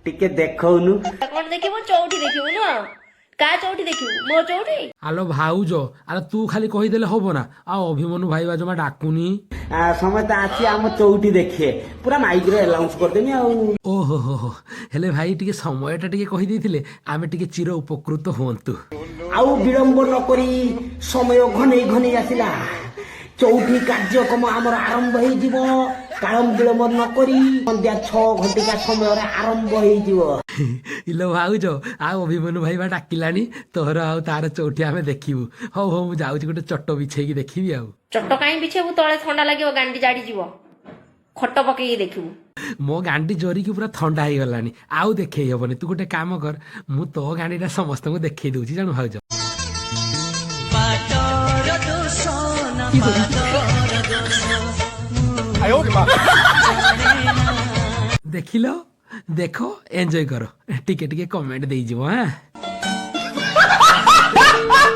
ଟିକେ ଦେଖଉନୁ। କଣ ଦେଖିବୁ? ଚଉଠି ଦେଖିବୁ ନୁହଁ? କାହା ଚଉଠି ଦେଖିବୁ? ମୋ ଚଉଠି? ଆଲୋ ଭାଉଜ, ଆରେ ତୁ ଖାଲି କହିଦେଲେ ହବ ନା? ଆଉ ଅଭିମନ୍ୟୁ ଭାଇ ବା ଜମା ଡାକୁନି। ସମସ୍ତେ ଆସି ଆମ ଚଉଠି ଦେଖିବେ। ପୁରା ମାଇକରେ ଆନାଉନ୍ସ କରିଦେମି ଆଉ। ଓହୋ ହୋ ହୋ, ହେଲେ ଭାଇ, ଟିକେ ସମୟଟା ଟିକେ କହିଦେଇଥିଲେ ଆମେ ଟିକେ ଚିର ଉପକୃତ ହୁଅନ୍ତୁ। ଆଉ ବିଳମ୍ବ ନ କରି, ସମୟ ଘନେଇ ଘନେଇ ଆସିଲା, ଚଉଠି କାର୍ଯ୍ୟକ୍ରମ ଆମର ଆରମ୍ଭ ହେଇଯିବ। କାଳ ବିଳମ୍ବ ନ କରି ସନ୍ଧ୍ୟା 6 ଘଣ୍ଟିକା ସମୟରେ ଆରମ୍ଭ ହେଇଯିବ। ଇଲୋ ଭାଉଜ, ଆଉ ଅଭିମନ୍ୟୁ ଭାଇ ବା ଡାକିଲାଣି। ତୋର ଆଉ ତାର ଚଉଠି ଆମେ ଦେଖିବୁ। ହଉ ହଉ, ମୁଁ ଯାଉଛି, ଗୋଟେ ଚଟ ବିଛେଇକି ଦେଖିବି ଆଉ। ଚଟ କାହିଁ ବିଛେଇବୁ? ତଳେ ଥଣ୍ଡା ଲାଗିବ, ଗାଣ୍ଡି ଜାଡ଼ିଯିବ। ଖଟ ପକେଇକି ଦେଖିବୁ। ମୋ ଗାଣ୍ଡି ଜରିକି ପୁରା ଥଣ୍ଡା ହେଇଗଲାଣି, ଆଉ ଦେଖେଇ ହବନି। ତୁ ଗୋଟେ କାମ କର, ମୁଁ ତୋ ଗାଣ୍ଡିଟା ସମସ୍ତଙ୍କୁ ଦେଖେଇ ଦଉଛି, ଜାଣୁ ଭାଉଜ। ପାଟର ଦୋଷ ନା ପାଦର ଦୋଷ ଦେଖିଲ, ଦେଖ, ଏନ୍ଜୟ କର, ଟିକେ ଟିକେ କମେଣ୍ଟ ଦେଇଯିବ। ହାଁ।